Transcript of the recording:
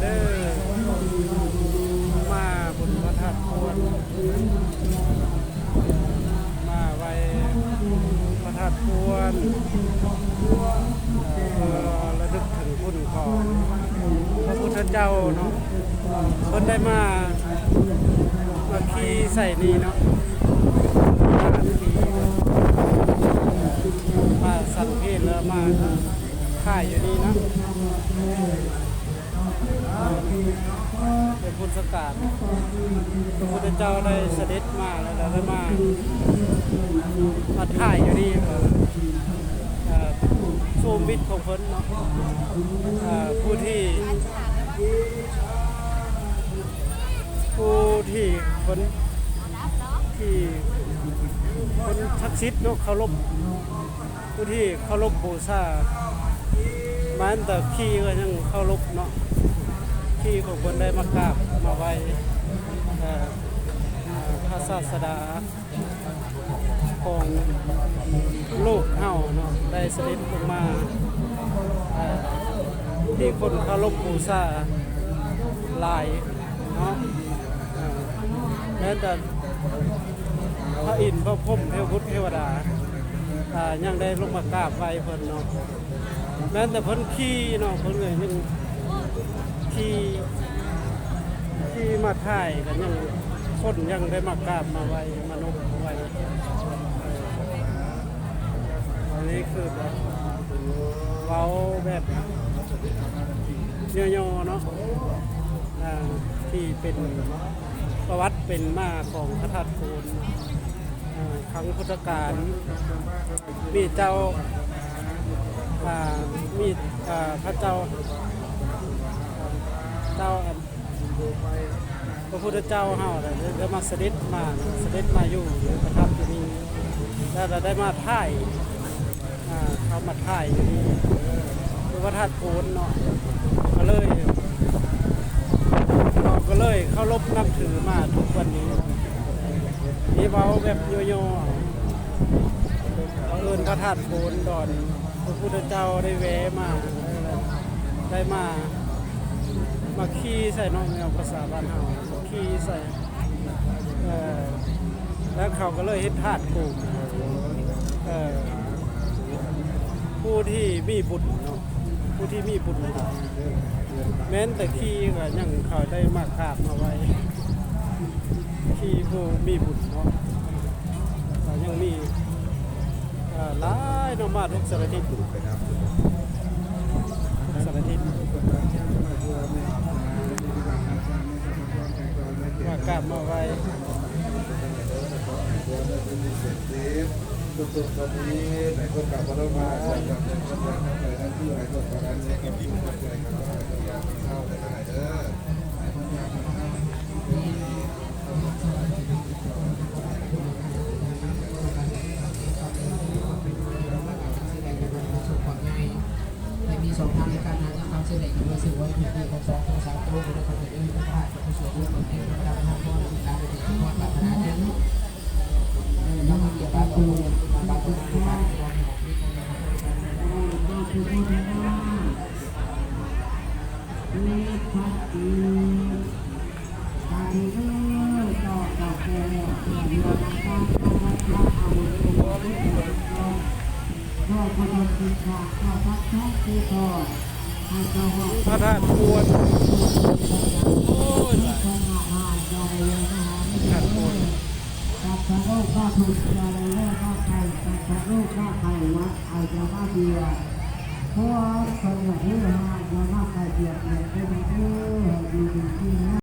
ເດີ ມາບຸນພະທາດພວນ ມາໄຫວ້ພະທາດພວນ ເພື່ອລະນຶກເຖິງຄຸນຂອງພະພຸດທະເຈົ້າເນາະ ເພິ່ນໄດ້ມາ ມາຂີ່ໃສ່ນີ້ເນາະ ມາຂີ່ ມາສັນເພດ ແລ້ວມາຖ່າຍຢູ່ນີ້ເນາະ ເປັນບຸນສັງການ ພະພຸດທະເຈົ້າໄດ້ສະເດັດມາ ແລ້ວກໍໄດ້ມາ ມາຖ່າຍຢູ່ນີ້ ເອ່ອ ຊົມວິວຂອງເພິ່ນເນາະ ເອ່ອ ຜູ້ທີ່ ຜູ້ທີ່ເພິ່ນ ທີ່ເພິ່ນສັກສິດເນາະ ເຄົາລົບ ຜູ້ທີ່ເຄົາລົບບູຊາ ແມ່ນແຕ່ຂີ່ກໍຍັງເຄົາລົບເນາະ ຂີ່ຂອງເພິ່ນໄດ້ມາກາບມາໄຫວ້ ເອີ ເອີ ພະສາສະດາຂອງໂລກເຮົາເນາະ ໄດ້ສະເດັດລົງມາ ເອີ ທີ່ຄົນເຄົາລົບບູຊາຫຼາຍເນາະ ເອີ ແມ່ນແຕ່ ພະອິນ ພະພົມ ເທວະບຸດ ເທວະດາ ອ່າ ຍັງໄດ້ລົງມາກາບໄຫວ້ເພິ່ນເນາະ ແມ່ນແຕ່ເພິ່ນຂີ່ເນາະ ເພິ່ນກໍຍັງຂີ່ ຂີ່ມາຖ່າຍ ກໍຍັງ ຄົນຍັງໄດ້ມາກາບມາໄຫວ້ ມານົບໄຫວ້ ເອີ ອັນນີ້ຄືແບບ ເວົ້າແບບຫຍໍ້ໆເນາະ ອ່າ ທີ່ເປັນ ປະຫວັດເປັນມາຂອງພະທາດໂພນ ເອີ ຄັ້ງພຸດທະການ ມີເຈົ້າ ອ່າ ມີ ອ່າ ພະເຈົ້າ ເຈົ້າ ພະພຸດທະເຈົ້າເຮົາໄດ້ ໄດ້ມາສະເດັດມາ ສະເດັດມາຢູ່ ຢູ່ປະທັບຢູ່ນີ້ ແລ້ວກໍໄດ້ມາຖ່າຍ ອ່າ ເຂົາມາຖ່າຍຢູ່ທີ່ວັດທາດໂພນເນາະ ກໍເລີຍ ເຮົາກໍເລີຍເຄົາລົບນັບຖືມາທຸກວັນນີ້ ນີ້ເວົ້າແບບຫຍໍ້ໆ ເຂົາເອີ້ນພະທາດໂພນດອນ ພະພຸດທະເຈົ້າໄດ້ແວ່ມາ ໄດ້ມາ ມາຂີ່ໃສ່ເນາະ ແນວພາສາບ້ານເຮົາ ຂີ່ໃສ່ ເອີ ແລ້ວເຂົາກໍເລີຍເຮັດທາດໂກງ ເອີ ຜູ້ທີ່ມີບຸນເນາະ ຜູ້ທີ່ມີບຸນ ແມ່ນແຕ່ຂີ່ກໍຍັງເຂົາໄດ້ມາກາບມາໄຫວ້ ທີ່ຜູ້ມີບຸນເນາະ ກໍຍັງມີ ເອີ ຫຼາຍເນາະ ມາທຸກສາລະທິດ ທຸກສາລະທິດ ມາກາບມາໄຫວ້ ທຸກໆຄົນນີ້ໄດ້ພົບກັບພະລົມມາຈາກການເດີນທາງໄປນັ້ນ ທີ່ໃຫ້ພວກເຮົາໄດ້ເຮັດກັບທີ່ເຂົ້າໃຈກັບເຮົາໄດ້ເດີ. ມີສອງທາງໃນການນະນຳນຳເສນອອກມາ ເຊິ່ງວ່າເປັນຂອງສອງຂອງສາມໂຕ ແລະ ເຂົາເຈົ້າເອີ້ນວ່າ ພະສວດເລື່ອງຂອງເທວະດາ ນຳພອນ ນຳການປະຕິດສະພາບປາດຖະໜາເຖິງ ນຳມາເກັບປາກຂອງ ມາບາດຂອງ ພະທາດພວນ ໂອ້ຍ ພະທາດພວນ ພວກສະຫງົບເລີຍ ຢ່າມາໃກ້ຄຽດກັນເດີ ໃຫ້ຢູ່ດີມີແຮງ.